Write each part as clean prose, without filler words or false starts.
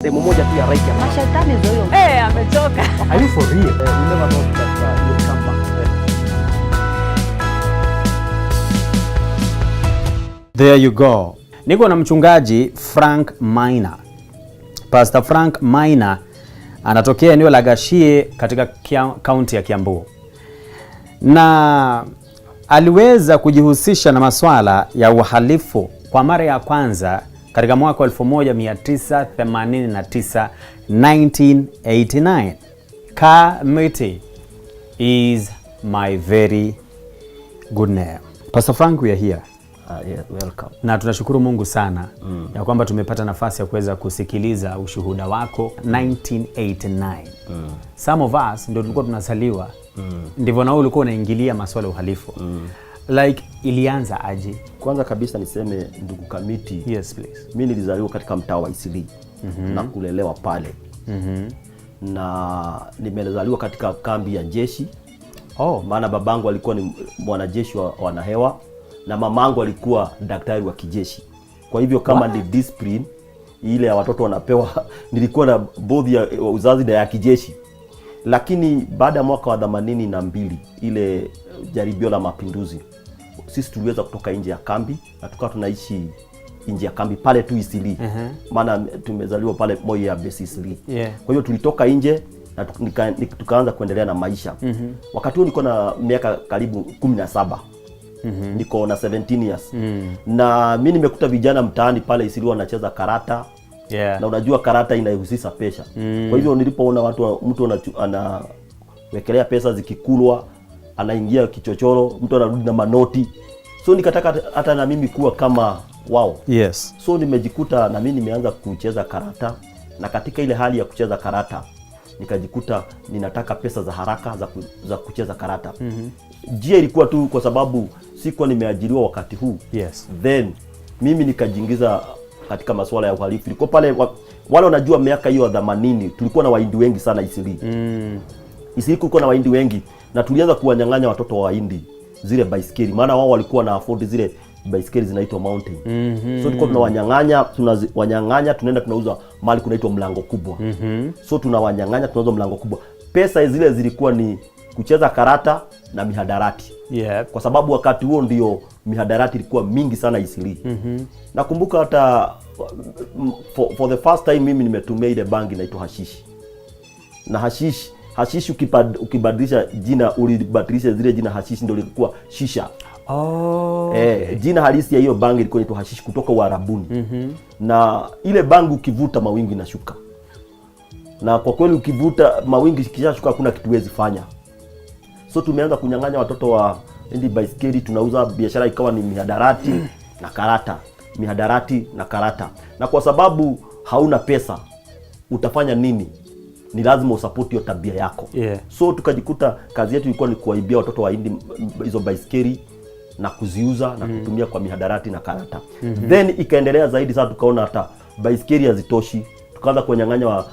Sehemu moja tu ya right ya Mashetani ndio hiyo. Eh, amechoka. Are you for real? You never thought that you'll come back. There you go. Niko na mchungaji Frank Maina. Pastor Frank Maina anatokea eneo la Gachie katika kaunti ya Kiambu, na aliweza kujihusisha na maswala ya uhalifu kwa mara ya kwanza katika mwaka 1989, 1989. Kamiti is my very good name. Pastor Frank, we are here. Yeah, welcome. Na tunashukuru Mungu sana ya kwamba tumepata nafasi ya kuweza kusikiliza ushuhuda wako 1989. Some of us ndio tulikuwa tunazaliwa, ndivyo na wewe ulikuwa unaingilia masuala ya uhalifu. Like, ilianza aje? Kwanza kabisa niseme, ndugu Kamiti, Yes, please. mi nilizaliwa katika mtaa wa Eastleigh na kulelewa pale na nimezaliwa katika kambi ya jeshi, maana babangu alikuwa ni mwanajeshi wa wanahewa na mamangu alikuwa daktari wa kijeshi. Kwa hivyo kama ni discipline ile ya watoto wanapewa, nilikuwa na both ya uzazi na ya kijeshi. Lakini baada ya mwaka wa 82, ile jaribio la mapinduzi, sisi tuliweza kutoka nje ya kambi na tukawa tunaishi nje ya kambi pale tu Eastleigh, maana tumezaliwa pale Moi ya Base Eastleigh. Kwa hiyo tulitoka nje na tukaanza kuendelea na maisha. Wakati huo niko na miaka karibu 17. Niko na 17 years. Na mi nimekuta vijana mtaani pale Eastleigh wanacheza karata na unajua karata inahusisha pesa. Kwa hivyo nilipoona mtu anawekelea pesa zikikulwa, anaingia kichochoro, mtu anarudi na manoti. So nikataka hata na mimi kuwa kama wao. So nimejikuta na mimi nimeanza kucheza karata, na katika ile hali ya kucheza karata nikajikuta ninataka pesa za haraka za kucheza karata. Njia ilikuwa tu kwa sababu sikuwa nimeajiriwa wakati huu. Then mimi nikajiingiza katika masuala ya uhalifu. Ilikuwa pale wale wanajua miaka hiyo ya 80 tulikuwa na Wahindi wengi sana Eastleigh. Eastleigh kulikuwa na Wahindi wengi na tulianza kuwanyang'anya watoto wa Wahindi zile baiskeli, maana wao walikuwa na afford zile baiskeli zinaitwa mountain. So tulikuwa tunawanyang'anya, tunawanyang'anya, tunaenda tunauza mahali kunaitwa Mlango Kubwa. So tunawanyang'anya, tunauza Mlango Kubwa. Pesa zile zilikuwa ni kucheza karata na mihadarati kwa sababu wakati huo ndio mihadarati ilikuwa mingi sana Eastleigh. Nakumbuka hata for the first time mimi nimetumia ile bangi inaitwa hashishi. Na hashishi ukibadilisha jina, ulibadilisha zile jina hashishi ndio lilikuwa shisha. Eh, jina halisi ya hiyo bangi ilikuwa inaitwa hashishi kutoka Uarabuni. Na ile bangi ukivuta mawingu inashuka. Na kwa kweli ukivuta mawingu ikishashuka hakuna kitu huwezi fanya. So tumeanza kunyang'anya watoto wa hindi baiskeli, tunauza, biashara ikawa ni mihadarati na karata, mihadarati na karata. Na kwa sababu hauna pesa, utafanya nini? Ni lazima usupport hiyo tabia yako. So tukajikuta kazi yetu ilikuwa ni kuwaibia watoto wa hindi hizo baiskeli na kuziuza na kutumia kwa mihadarati na karata. Then ikaendelea zaidi, sasa tukaona hata baiskeli hazitoshi, tukaanza kuwanyang'anya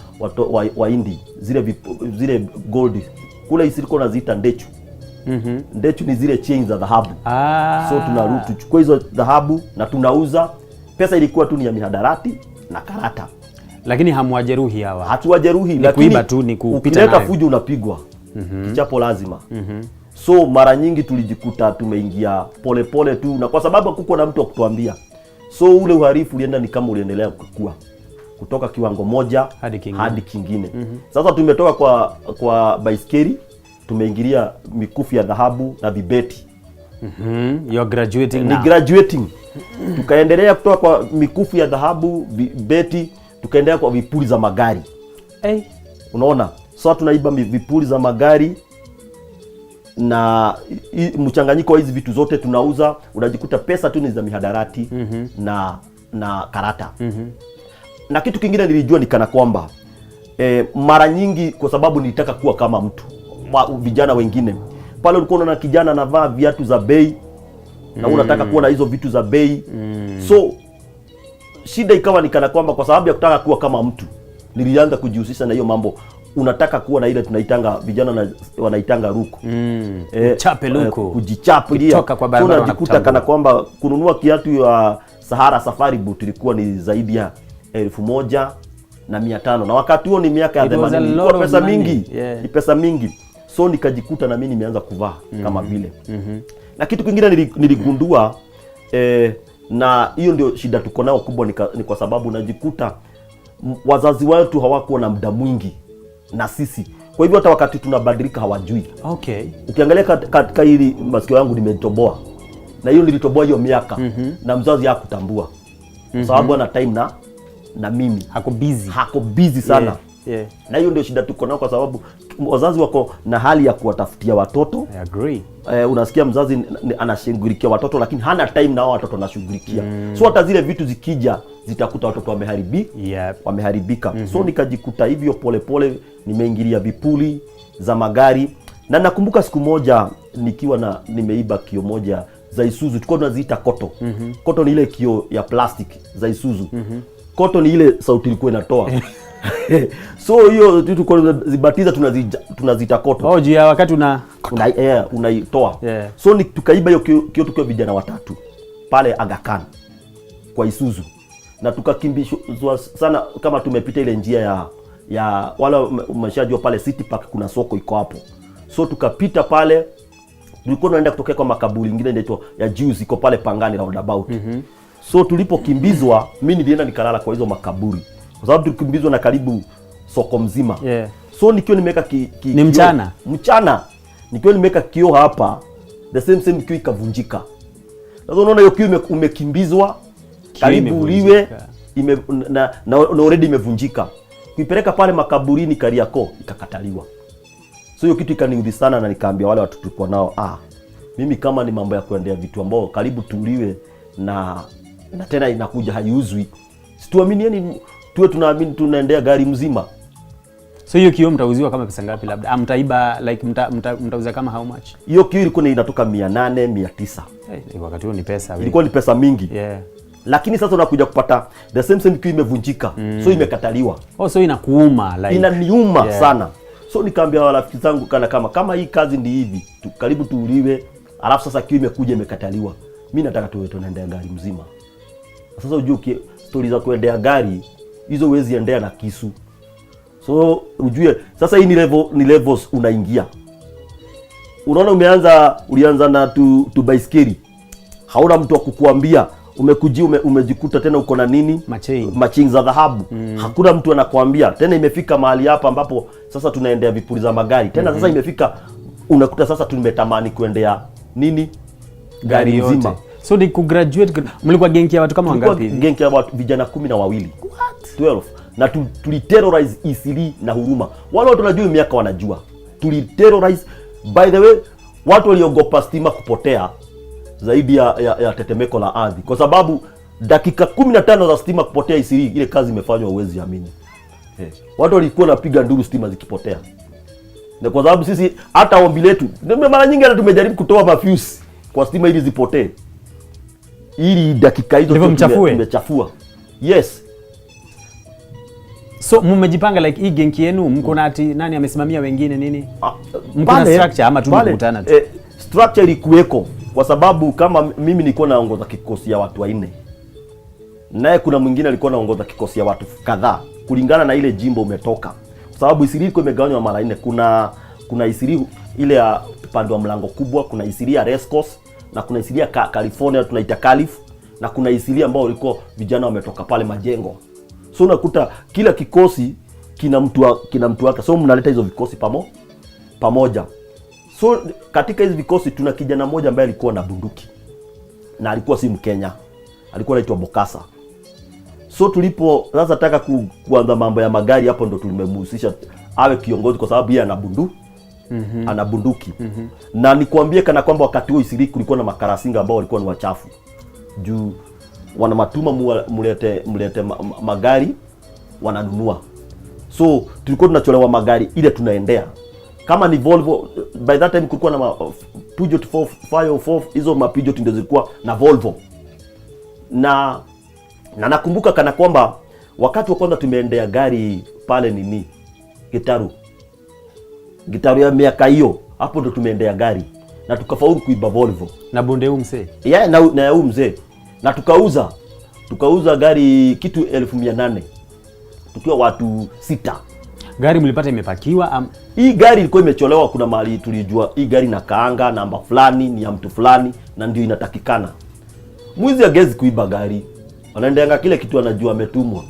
Wahindi zile gold kule Eastleigh naziita ndechu. Ndechu ni zile chain za dhahabu. So tunarudi tuchukue hizo dhahabu na tunauza. Pesa ilikuwa tu ni ya mihadarati na karata. Lakini hamwajeruhi hawa? Hatuwajeruhi, Ni lakini kuiba tu, ni kupita ukileta nayo. fujo unapigwa kichapo lazima. So mara nyingi tulijikuta tumeingia polepole tu, na kwa sababu hakukuwa na mtu wa kutuambia, so ule uhalifu ulienda ni kama uliendelea kukua kutoka kiwango moja Hadi kingine. hadi kingine. Sasa tumetoka kwa baiskeli tumeingilia mikufu ya dhahabu na vibeti. You are graduating Ni now. graduating. Tukaendelea kutoka kwa mikufu ya dhahabu, vibeti, tukaendelea kwa vipuri za magari. Hey. Unaona, sasa tunaiba vipuri za magari na mchanganyiko wa hizi vitu zote tunauza, unajikuta pesa tu ni za mihadarati na karata. Na kitu kingine nilijua ni kana kwamba mara nyingi kwa sababu nilitaka kuwa kama mtu vijana wengine pale, ulikuwa unaona kijana anavaa viatu za bei na unataka kuwa na hizo vitu za bei. So shida ikawa ni kana kwamba kwa sababu ya kutaka kuwa kama mtu nilianza kujihusisha na hiyo mambo. Unataka kuwa na ile tunaitanga vijana wanaitanga luku. Chape luku. Kujichapilia. Kutoka kwa barabara So unajikuta wanakutambua. kana kwamba kununua kiatu ya Sahara Safari Boot ilikuwa ni zaidi ya 1500. na 500, na wakati huo ni miaka ya It was a 80, lot ilikuwa of pesa money. mingi. Yeah. Ni pesa mingi. So nikajikuta na mimi nimeanza kuvaa kama vile. Na kitu kingine niligundua, na hiyo ndio shida tuko nayo kubwa, ni kwa sababu najikuta wazazi wetu hawakuwa na muda mwingi na sisi, kwa hivyo hata wakati tunabadilika hawajui. Ukiangalia katika hili masikio yangu nimetoboa, na hiyo nilitoboa hiyo miaka, na mzazi hakutambua kwa sababu ana time na mimi. Hako busy. Hako busy sana. Na hiyo ndio shida tuko nayo, kwa sababu wazazi wako na hali ya kuwatafutia watoto. I agree. Unasikia mzazi anashughulikia watoto lakini hana time na hao watoto anashughulikia. So hata zile vitu zikija zitakuta watoto wameharibika. So nikajikuta hivyo polepole nimeingilia vipuli za magari. Na nakumbuka siku moja nikiwa na nimeiba kio moja za Isuzu, tulikuwa tunaziita koto. Koto ni ile kio ya plastic za Isuzu. Koto ni ile sauti ilikuwa inatoa. So hiyo tulikuwa tunazibatiza, tunaziita koto. Oh, juu ya wakati una Unaitoa. So tukaiba hiyo kio tukiwa vijana watatu pale Aga Khan kwa Isuzu, na tukakimbizwa sana kama tumepita ile njia ya wale umeshajua pale City Park kuna soko iko hapo. So tukapita pale, tulikuwa tunaenda kutokea kwa makaburi ingine inaitwa ya Jews iko pale Pangani roundabout. So tulipokimbizwa, mimi nilienda nikalala kwa hizo makaburi kwa sababu tulikimbizwa na karibu soko mzima. So nikiwa nimeweka Ni kioo- mchana? Mchana. Nikiwa nimeweka kioo hapa, the same same kioo ikavunjika. Sasa unaona hiyo kioo umekimbizwa Kioo karibu uliwe, imevunjika. na already imevunjika. Kuipeleka pale makaburini Kariakoo ikakataliwa. So hiyo kitu ikaniudhi sana, na nikaambia wale watu tulikuwa nao, mimi kama ni mambo ya kuendea vitu ambao karibu tuliwe na tena inakuja haiuzwi, situaminieni, tuwe tunaamini tunaendea gari mzima. So hiyo kioo mtauziwa kama pesa ngapi labda? Ah, mtaiba like mtauza kama how much? Hiyo kioo ilikuwa inatoka 800, 900. Hey, wakati huo ni pesa. Ilikuwa ni pesa mingi. Lakini sasa unakuja kupata the same same kioo imevunjika. So imekataliwa. Oh, so inakuuma like. Inaniuma sana. So nikaambia rafiki zangu kana kama hii kazi ndi hivi, karibu tuuliwe, alafu sasa kioo imekuja imekataliwa. Mimi nataka tuwe tunaendea gari mzima. Sasa ujue stori za kuendea gari hizo huwezi endea na kisu. So ujue sasa hii ni levels unaingia. Unaona ulianza na tu baiskeli. Hauna mtu wa kukuambia, umejikuta tena uko na nini? Machain. Machain za dhahabu. Hakuna mtu anakuambia. Tena imefika mahali hapa ambapo sasa tunaendea vipuri za magari. Tena sasa imefika unakuta sasa tumetamani kuendea nini? Gari Gari yote. nzima. So ni kugraduate, mlikuwa genki ya watu kama Tulikuwa wangapi hivi? genki ya watu vijana 12. What? 12. Na tuliterrorize Eastleigh na Huruma. Wale watu wanajua miaka wanajua. Tuliterrorize. By the way, watu waliogopa stima kupotea zaidi ya tetemeko la ardhi, kwa sababu dakika 15 za stima kupotea Eastleigh, ile kazi imefanywa huwezi amini. Watu walikuwa wanapiga nduru stima zikipotea. Na kwa sababu sisi hata ombi letu, ndio mara nyingi hata tumejaribu kutoa mafuse kwa stima ili zipotee, ili dakika hizo Ndivyo mchafue. tumechafua. Yes. So mmejipanga like hii genki yenu mko na ati nani amesimamia wengine nini? Mko na structure ama tu mkutana tu? Structure ilikuweko kwa sababu kama mimi nilikuwa naongoza kikosi ya watu wanne, naye kuna mwingine alikuwa anaongoza kikosi ya watu kadhaa kulingana na ile jimbo umetoka, kwa sababu Eastleigh ilikuwa imegawanywa mara nne. Kuna Eastleigh ile ya upande wa mlango kubwa, kuna Eastleigh ya Race Course, na kuna Eastleigh ya California tunaita Calif, na kuna Eastleigh ambao walikuwa vijana wametoka pale majengo. So unakuta kila kikosi kina mtu wake, so mnaleta hizo vikosi pamoja. So katika hizi vikosi tuna kijana mmoja ambaye alikuwa na bunduki na alikuwa si Mkenya, alikuwa anaitwa Bokasa. So tulipo sasa taka kuanza mambo ya magari, hapo ndo tulimemhusisha awe kiongozi kwa sababu yeye ana ana bunduki. Na nikwambie kana kwamba wakati huo Eastleigh kulikuwa na makarasinga ambao walikuwa ni wachafu, juu wana matuma mlete magari wananunua. So tulikuwa tunacholewa magari ile tunaendea, kama ni Volvo. By that time kulikuwa na Peugeot 504, hizo ma Peugeot ndio zilikuwa na Volvo. Na nakumbuka kana kwamba wakati wa kwanza tumeendea gari pale nini Gitaru ya miaka hiyo, hapo ndo tumeendea gari na tukafaulu kuiba Volvo. Na bonde huu mzee. Yeah, na huyu mzee, na tukauza gari kitu 1800. Tukiwa watu sita. Gari mlipata imepakiwa Hii gari ilikuwa imecholewa, kuna mahali tulijua hii gari na kaanga namba fulani ni ya mtu fulani na ndio inatakikana. Mwizi agezi kuiba gari, anaendeanga kile kitu anajua ametumwa,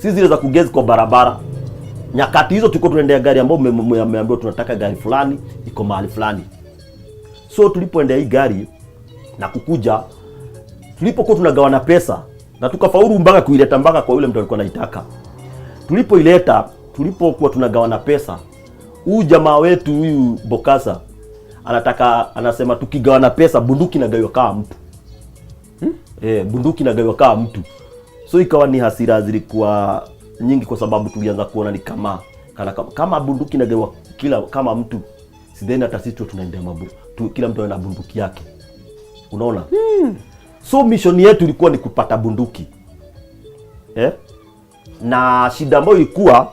si zile za kugezi kwa barabara. Nyakati hizo tulikuwa tunaendea gari ambayo mmeambiwa tunataka gari fulani iko mahali fulani. So tulipoendea hii gari na kukuja, tulipokuwa tunagawana pesa na tukafaulu mpaka kuileta mpaka kwa yule mtu alikuwa anaitaka. Tulipoileta, tulipokuwa tunagawana pesa, huyu jamaa wetu huyu Bokasa anataka, anasema tukigawana pesa bunduki inagawiwa kama mtu. Bunduki inagawiwa kama mtu. So ikawa ni hasira zilikuwa nyingi, kwa sababu tulianza kuona ni kama kama bunduki inagawiwa kila kama mtu, sidhani hata sisi tu tunaendea kila mtu ana bunduki yake, unaona. So mission yetu ilikuwa ni kupata bunduki. Na shida ambayo ilikuwa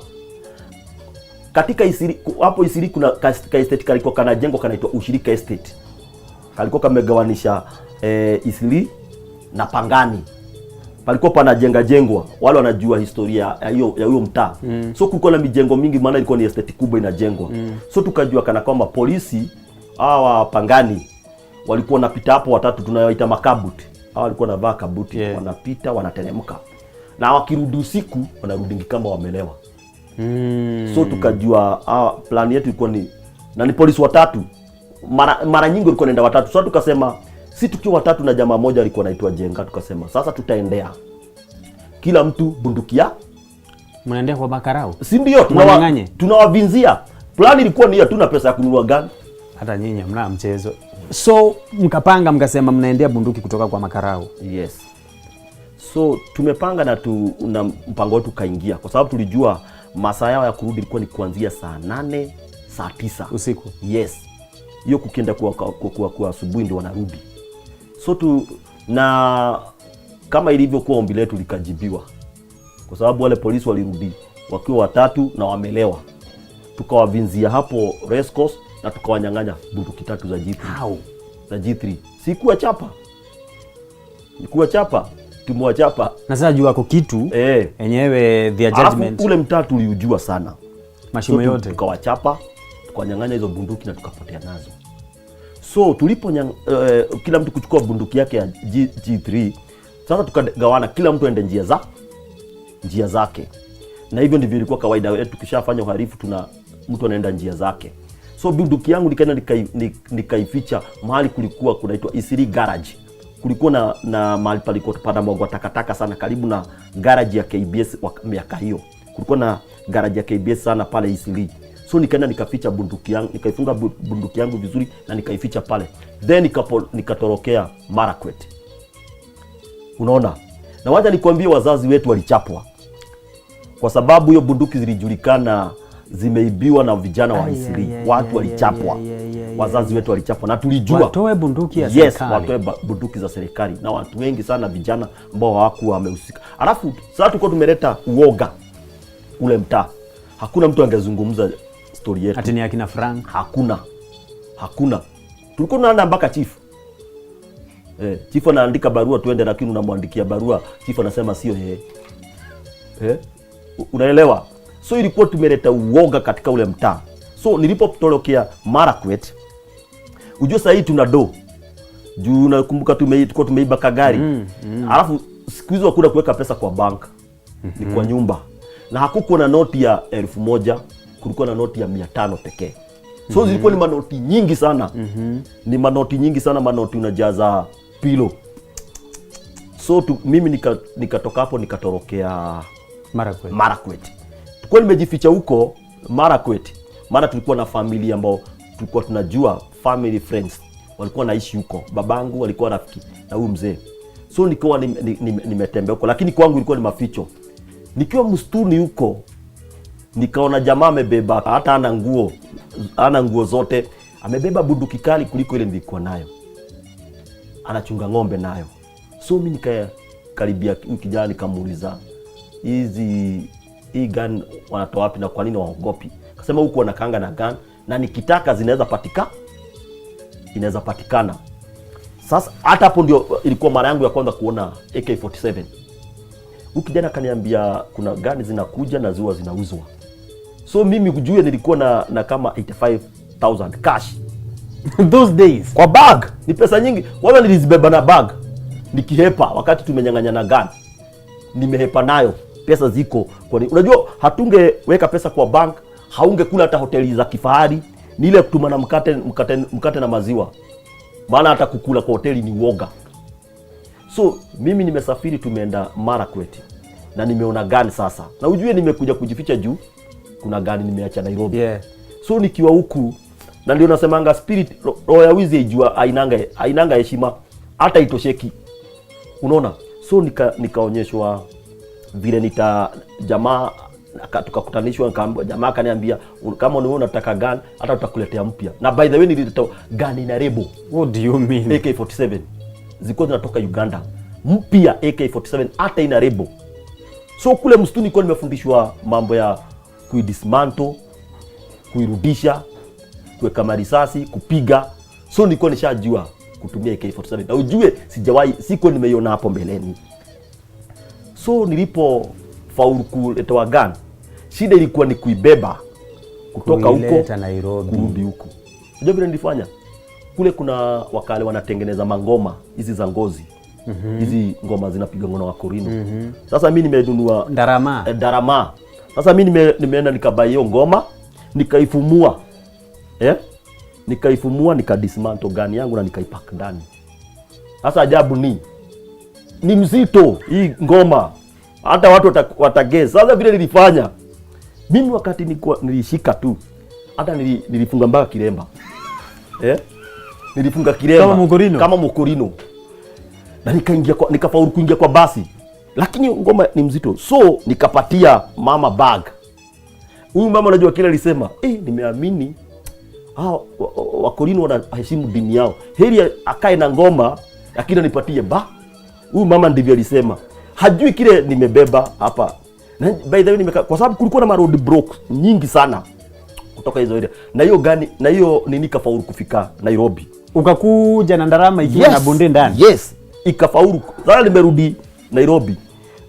katika Isili, hapo Isili kuna ka estate kalikuwa kanajengwa kanaitwa Ushirika Estate. Kalikuwa kamegawanisha Isili na Pangani. Palikuwa panajenga jengwa, wale wanajua historia ya hiyo ya huyo mtaa. So kulikuwa na mijengo mingi, maana ilikuwa ni estate kubwa inajengwa. So tukajua kana kwamba polisi hawa Pangani walikuwa wanapita hapo watatu, tunayoita makabuti. Hawa walikuwa wanavaa kabuti, wanapita wanateremka, na wakirudi usiku wanarudi kama wamelewa. So tukajua plan yetu ilikuwa ni, na ni polisi watatu, mara nyingi walikuwa wanaenda watatu. So tukasema si tukiwa watatu na jamaa moja alikuwa anaitwa Jenga, tukasema sasa tutaendea kila mtu bunduki ya Mnaendea kwa makarau, si ndio? Mwanyang'anye. Tunawavinzia. Plan ilikuwa ni hiyo, tuna pesa ya kununua gun. Hata nyinyi hamna mchezo. So mkapanga mkasema mnaendea bunduki kutoka kwa makarau. Yes. So tumepanga na mpango wetu kaingia, kwa sababu tulijua masaa yao ya kurudi ilikuwa ni kuanzia saa 8 saa 9 usiku. Yes. Hiyo kukienda kwa asubuhi ndio wanarudi. So na kama ilivyokuwa ombi letu likajibiwa, kwa sababu wale polisi walirudi wakiwa watatu na wamelewa. Tukawavinzia hapo race course na tukawanyang'anya bunduki tatu za G3. How? Za G3. Si kuwa chapa. Ni kuwa chapa. Tumewachapa. Na sasa juu wako kitu enyewe their Alafu judgment. ule mtaa tuliujua sana. Mashimo So, yote. tukawachapa, tukawanyang'anya hizo bunduki na tukapotea nazo. So kila mtu kuchukua bunduki yake ya G3, sasa tukagawana, kila mtu aende njia zake. Na hivyo ndivyo ilikuwa kawaida yetu, tukishafanya uhalifu tuna mtu anaenda njia zake. So bunduki yangu nikaenda nikaificha mahali kulikuwa kunaitwa Isili Garage. Kulikuwa na mahali palikuwa panamwagwa takataka sana karibu na garage ya KBS miaka hiyo. Kulikuwa na garage ya KBS sana pale Isili. So nikaenda nikaficha bunduki yangu, nikaifunga bunduki yangu vizuri na nikaificha pale. Then nikatorokea Marakwet. Unaona? Na wacha nikwambie, wazazi wetu walichapwa. Kwa sababu hiyo bunduki zilijulikana zimeibiwa na vijana wa Isili. Watu walichapwa. Wazazi wetu walichapwa na tulijua. Watoe bunduki ya Yes, serikali. watoe bunduki za serikali, na watu wengi sana vijana ambao hawakuwa wamehusika. Alafu sasa tulikuwa tumeleta uoga ule mtaa. Hakuna mtu angezungumza story yetu. Ati ni akina Frank. Hakuna. Hakuna. Tulikuwa tunaenda mpaka chief. Chief anaandika barua tuende, lakini unamwandikia barua chief anasema sio yeye. Unaelewa? So ilikuwa tumeleta uoga katika ule mtaa. So nilipotorokea Marakwet, ujue sasa hii tuna do. Juu nakumbuka tulikuwa tumeiba kagari. Alafu siku hizo hakuna kuweka pesa kwa bank. Ni kwa nyumba. Na hakukuwa na noti ya 1000, kulikuwa na noti ya 500 pekee. So zilikuwa ni manoti nyingi sana. Ni manoti nyingi sana, manoti unajaza pilo. So mimi nikatoka hapo nikatorokea Marakwet. Marakwet. Tulikuwa nimejificha huko Marakwet. Maana tulikuwa na familia ambao tulikuwa tunajua, family friends walikuwa naishi huko. Babangu alikuwa rafiki na huyu mzee. So nilikuwa nimetembea huko, lakini kwangu ilikuwa ni maficho. Nikiwa msituni huko nikaona jamaa amebeba, hata ana nguo zote, amebeba bunduki kali kuliko ile nilikuwa nayo. Anachunga ng'ombe nayo. So mimi nikakaribia huyu kijana nikamuuliza, hii gun wanatoa wapi na kwa nini waogopi? Akasema huku wanakaanga na gun na nikitaka zinaweza patika, inaweza patikana. Sasa hata hapo ndio ilikuwa mara yangu ya kwanza kuona AK47. Huyu kijana akaniambia kuna gun zinakuja na zua zinauzwa. So mimi kujue nilikuwa na kama 85,000 cash Those days. Kwa bag. Ni pesa nyingi. Kwanza nilizibeba na bag nikihepa wakati tumenyang'anya na gun, nimehepa nayo, pesa ziko. Kwani unajua hatungeweka pesa kwa bank, haungekula hata hoteli za kifahari, ni ile kutuma na mkate, mkate, mkate na maziwa, maana hata kukula kwa hoteli ni uoga. So mimi nimesafiri, tumeenda Marakwet na nimeona gun sasa, na ujue nimekuja kujificha juu kuna gun nimeacha Nairobi. So nikiwa huku, na ndio nasemanga spirit, roho ya wizi ijua ainanga heshima, hata itosheki, unaona. So nikaonyeshwa vile nita jamaa tukakutanishwa, nikaambiwa, jamaa akaniambia, kama ni wewe unataka gun, hata tutakuletea mpya." Na by the way nilileta gun ina lebo. What do you mean? AK47 zilikuwa zinatoka Uganda mpya, AK47 hata ina lebo. So kule msituni nilikuwa nimefundishwa mambo ya kuidismantle, kuirudisha, kuweka marisasi, kupiga. So nilikuwa nishajua kutumia AK47, na ujue sijawahi, sikuwa nimeiona hapo mbeleni. So nilipo faulu kuletewa gun, shida ilikuwa ni kuibeba kutoka huko Kuileta Nairobi. Kurudi huku. Unajua vile nilifanya? Kule kuna wakale wanatengeneza mangoma hizi za ngozi, hizi ngoma zinapigwa na Wakorino. Sasa mi nimenunua Ndarama. Darama. Sasa mi nimeenda nikabuy hiyo ngoma, nikaifumua, eh? Nikaifumua, nikadismantle gun yangu na nikaipack ndani. Sasa ajabu ni mzito hii ngoma, hata watu watagesi. Sasa vile nilifanya mimi wakati nilikuwa nilishika tu, hata nilifunga mpaka kilemba, eh? Nilifunga kilemba Kama Mukorino? Kama Mukorino, na nikaingia kwa, nikafaulu kuingia kwa basi, lakini ngoma ni mzito, so nikapatia mama bag. Huyu mama unajua kile alisema, eh, nimeamini hao Wakorino wanaheshimu dini yao, heri akae na ngoma lakini anipatie ba. Huyu mama ndivyo alisema, hajui kile nimebeba hapa. Na by the way kwa sababu kulikuwa na ma road block nyingi sana kutoka hizo area, na hiyo gani na hiyo nini kafaulu kufika Nairobi. Ukakuja na ndarama ikiwa na bunde ndani. Yes, ikafaulu. Sasa nimerudi Nairobi,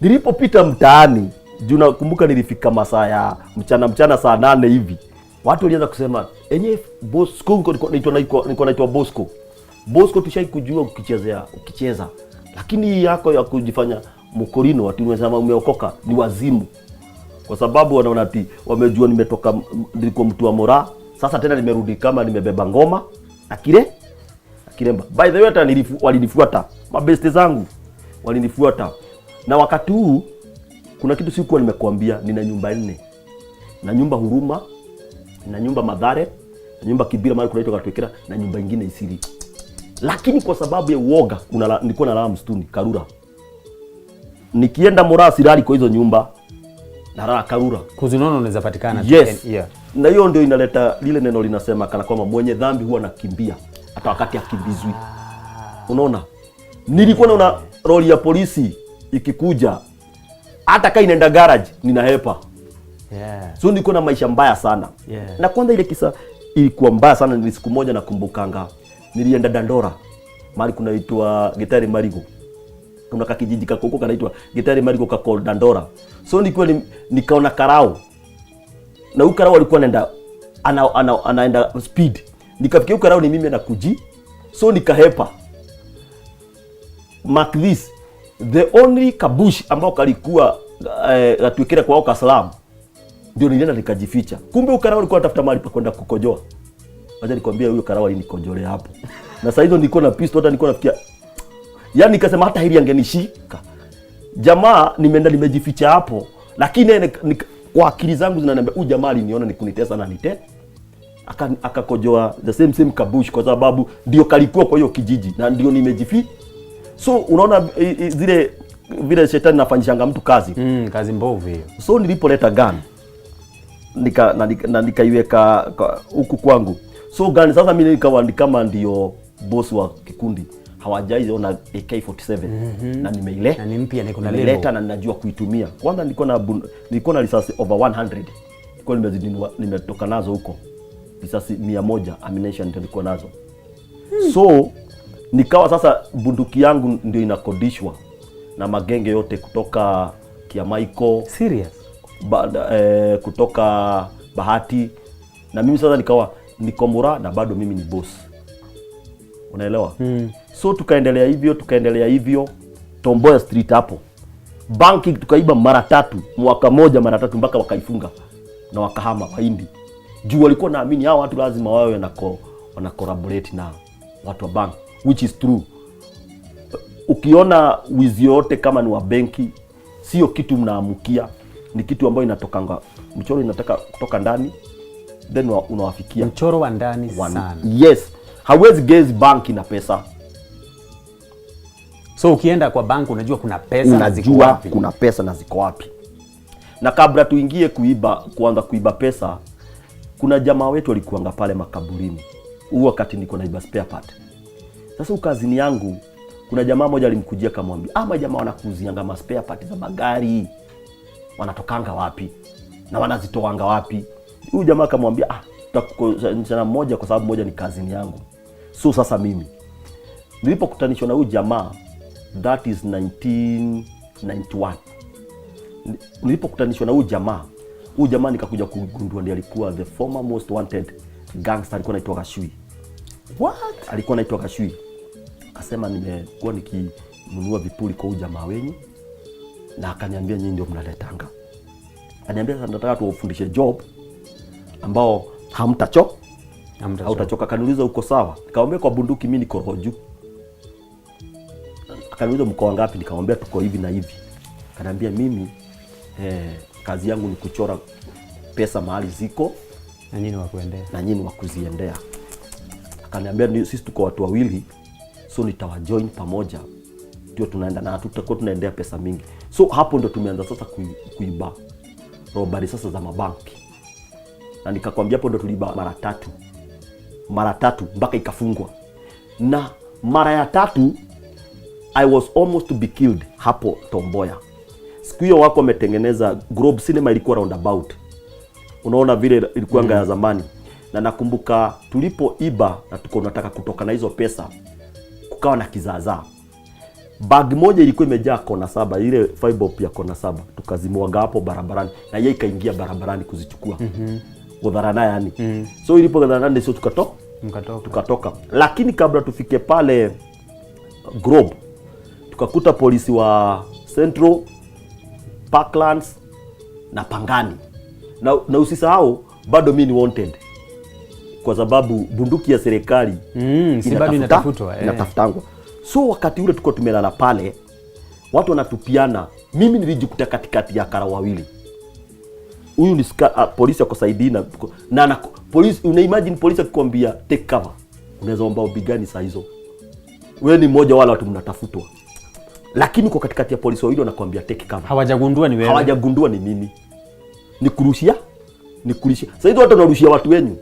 nilipopita mtaani juu nakumbuka nilifika masaa ya mchana mchana saa 8 hivi, watu walianza kusema, enye Bosco, nilikuwa naitwa Bosco. Bosco tushai kujua ukichezea ukicheza, lakini hii yako ya kujifanya Mkorino ati umesema umeokoka ni wazimu, kwa sababu wanaona ati wamejua nimetoka, nilikuwa mtu wa moraa, sasa tena nimerudi kama nimebeba ngoma na kile kilemba. By the way hata walinifuata, mabeste zangu walinifuata, na wakati huu kuna kitu sikuwa nimekuambia, nina nyumba nne, na nyumba Huruma, na nyumba Mathare, na nyumba Kibira mahali kunaitwa Katwekera, na nyumba ingine Isili. Lakini kwa sababu ya uoga nilikuwa nalala msituni Karura. Nikienda Moraa silali kwa hizo nyumba, nalala Karura. Kuzunono unaweza patikana tu. Yes. Yeah. Na hiyo ndio inaleta lile neno linasema kana kwamba mwenye dhambi huwa anakimbia hata wakati akimbizwi. Unaona? Nilikuwa naona roli ya polisi ikikuja, hata kama inaenda garage ninahepa. So nilikuwa na maisha mbaya sana. Na kwanza ile kisa ilikuwa mbaya sana. Ni siku moja nakumbukanga nilienda Dandora mahali kunaitwa Gitari Marigo. Kuna kakijiji kako huko kanaitwa Gitari Marigo kako Dandora. So nilikuwa nikaona karao, na huyu karao alikuwa anaenda anaenda speed. Nikafikia huyu karao ni mimi anakuji, so nikahepa. Mark this, the only kabush ambao kalikuwa Gatwikira kwao Kaslam ndio nilienda nikajificha. Kumbe huyu karao alikuwa anatafuta mahali pa kwenda kukojoa. Wacha nikwambie, huyo karao alinikojolea hapo. Na saa hizo nilikuwa na pistol, hata nilikuwa nafikia, yaani nikasema hata hili angenishika. Jamaa nimeenda nimejificha hapo, lakini kwa akili zangu zinaniambia huyu jamaa aliniona ni kunitesa na nite akakojoa the same same kabush, kwa sababu ndio kalikuwa kwa hiyo kijiji na ndio nimejifi. So unaona zile vile shetani nafanyishanga mtu kazi. Kazi mbovu hiyo. So nilipoleta gun na nikaiweka huku kwangu. So gun sasa mimi nikawa ni kama ndio boss wa kikundi. Hawajaiona AK47 na nimeile. Na ni mpya na iko na Nimeleta label. na ninajua kuitumia. Kwanza nilikuwa na risasi over 100. Nilikuwa nimezinunua, nimetoka nazo huko. Risasi 100 ammunition ndio nilikuwa nazo. So nikawa sasa bunduki yangu ndio inakodishwa na magenge yote kutoka Kiamaiko, Serious? Kutoka Bahati, na mimi sasa nikawa niko Mura na bado mimi ni boss, unaelewa? So tukaendelea hivyo, tukaendelea hivyo, Tom Mboya Street hapo banki tukaiba mara tatu mwaka moja, mara tatu mpaka wakaifunga na wakahama Wahindi, juu walikuwa naamini hao watu lazima wawe wana collaborate na watu wa bank, which is true. Ukiona wizi yote kama ni wa benki, sio kitu mnaamukia, ni kitu ambayo inatokanga mchoro, inataka kutoka ndani then unawafikia. Mchoro wa ndani sana. Yes, hawezi guess banki na pesa. So ukienda kwa bank unajua kuna pesa na ziko Unajua wapi. kuna pesa na ziko wapi. Na kabla tuingie kuiba, kuanza kuiba pesa, kuna jamaa wetu alikuanga pale makaburini huu wakati niko naiba spare part. Sasa ukazini yangu kuna jamaa moja alimkujia akamwambia, ama jamaa wanakuuzianga ma spare part za magari wanatokanga wapi na wanazitoanga wapi? Huyu jamaa akamwambia, ah, tutakukosanishana mmoja kwa sababu moja ni kazini yangu. So sasa mimi nilipokutanishwa na huyu jamaa, that is 1991, nilipokutanishwa na huyu jamaa, huyu jamaa nikakuja kugundua ndiye alikuwa the former most wanted gangster, alikuwa anaitwa Gashui. What? Alikuwa anaitwa Gashui. Akasema nimekuwa nikinunua vipuli kwa huyu jamaa wenyu, na akaniambia nyinyi ndio mnaletanga. Akaniambia sasa nataka tuwafundishe job ambao hamtacho Hamtachoka. Hautachoka. Akaniuliza uko sawa? Nikamwambia kwa bunduki mimi niko roho juu. Akaniuliza mko wangapi? Nikamwambia tuko hivi na hivi. Akaniambia mimi kazi yangu ni kuchora pesa mahali ziko Na nyinyi wa kuendea. Na nyinyi wa kuziendea. Akaniambia sisi tuko watu wawili, so nitawajoin pamoja, ndio tunaenda na tutakuwa tunaendea pesa mingi. So hapo ndo tumeanza sasa kuiba robbery sasa za mabanki, na nikakwambia hapo ndo tuliiba mara tatu, mara tatu mpaka ikafungwa. Na mara ya tatu I was almost to be killed hapo Tom Mboya. Siku hiyo wako wametengeneza Globe Cinema, ilikuwa roundabout, unaona vile ilikuwa ya zamani. Na nakumbuka tulipoiba na tuko tunataka kutoka na hizo pesa, kukawa na kizaazaa. Bag moja ilikuwa imejaa kona saba, ile five ya kona saba, tukazimwaga hapo barabarani na yeye ikaingia barabarani kuzichukua gutharana yani. So ilipo gutharana sio tukatoka. Mkatoka. Tukatoka, lakini kabla tufike pale Globe tukakuta polisi wa Central, Parklands na Pangani na usisahau bado mi ni wanted kwa sababu bunduki ya serikali Si bado inatafutwa, eh. Inatafutangwa. So wakati ule tuko tumelala pale, watu wanatupiana, mimi nilijikuta katikati ya karao wawili. Huyu ni polisi ako side na polisi, una imagine polisi akikwambia take cover, unaweza omba ombi gani saa hizo? Wewe ni mmoja wala watu mnatafutwa, lakini uko katikati ya polisi wawili wanakuambia take cover. Hawajagundua ni wewe. Hawajagundua ni mimi, ni kurushia, ni kurushia. Sasa hizo watu wanarushia watu wenyu,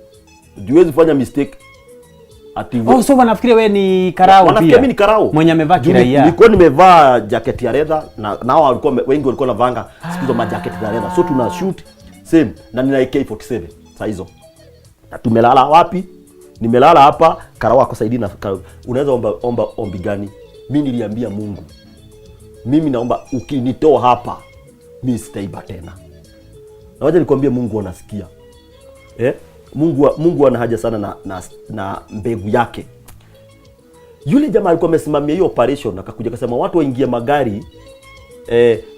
huwezi fanya mistake ati Oh, so wanafikiria wewe ni karao wanafikiria pia. mimi ni karao Mwenye amevaa Juu kiraia. Nilikuwa nimevaa jacket ya leather na nao walikuwa wengi walikuwa wanavaanga siku hizo majacket za leather. So tuna shoot same na nina AK47 saa hizo. Na tumelala wapi? Nimelala hapa, karao ako side na unaweza omba ombi gani? Mimi niliambia Mungu, mimi naomba ukinitoa hapa mimi sitaiba tena. Na wacha nikwambie Mungu anasikia. Eh? Mungu ana haja sana na mbegu yake. Yule jamaa alikuwa amesimamia hiyo operation akakuja akasema watu waingie magari,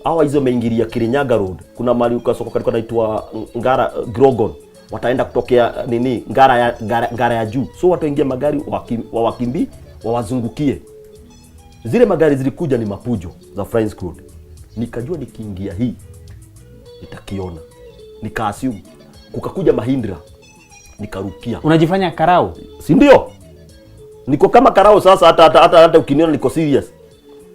hawa hizo wameingilia Kirinyaga Road. Kuna mahali kwa soko kalikuwa naitwa Ngara Grogon. Wataenda kutokea nini Ngara ya juu. So watu waingie magari wawakimbi wawazungukie. Zile magari zilikuja ni mapujo za Flying Squad. Nikajua nikiingia hii nitakiona. Nikaassume kukakuja Mahindra nikarukia. Unajifanya karao? Si ndio? Niko kama karao sasa, hata ukiniona niko serious.